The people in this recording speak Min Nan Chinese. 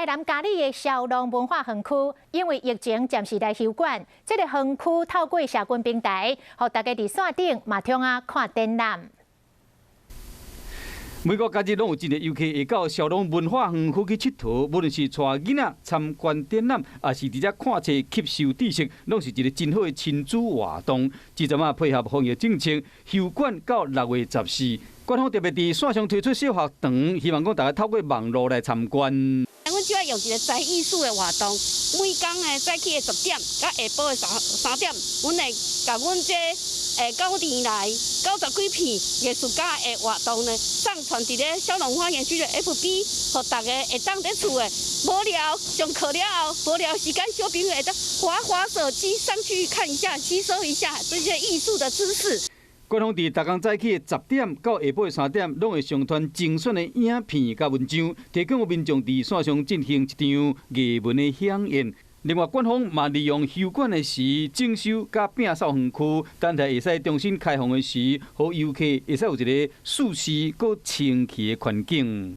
台南佳里的小農文化園區，因為疫情暫時來休館，這個園區透過社群平台，予大家佇線頂嘛通啊看展覽。每個假日攏有真濟遊客會到小農文化園區去𨑨迌，無論是帶囡仔參觀展覽，抑是佇遮看冊吸收知識，攏是一個真好的親子活動。這陣仔配合防疫政策，休館到6月14。官方特別佇線上推出小學堂，希望講大家透過網路來參觀。阮主要用一個宅藝術的活動，每工的早起的10點，佮下晡的3點，阮會共阮這9年來90幾片藝術家的活動呢，上傳佇咧小農花園區的 FB，予大家會當佇厝的無聊上課了後無聊時間，小朋友會當滑滑手機上去看一下，吸收一下這些藝術的知識。官方佇逐工早起的10點到下晡的3點，攏會上傳精選的影片佮文章，提供予民眾佇線上進行一場藝文的饗宴。另外，官方嘛利用休館的時整修佮摒掃園區，等待會使重新開放的時，予遊客會使有一個舒適閣清氣的環境。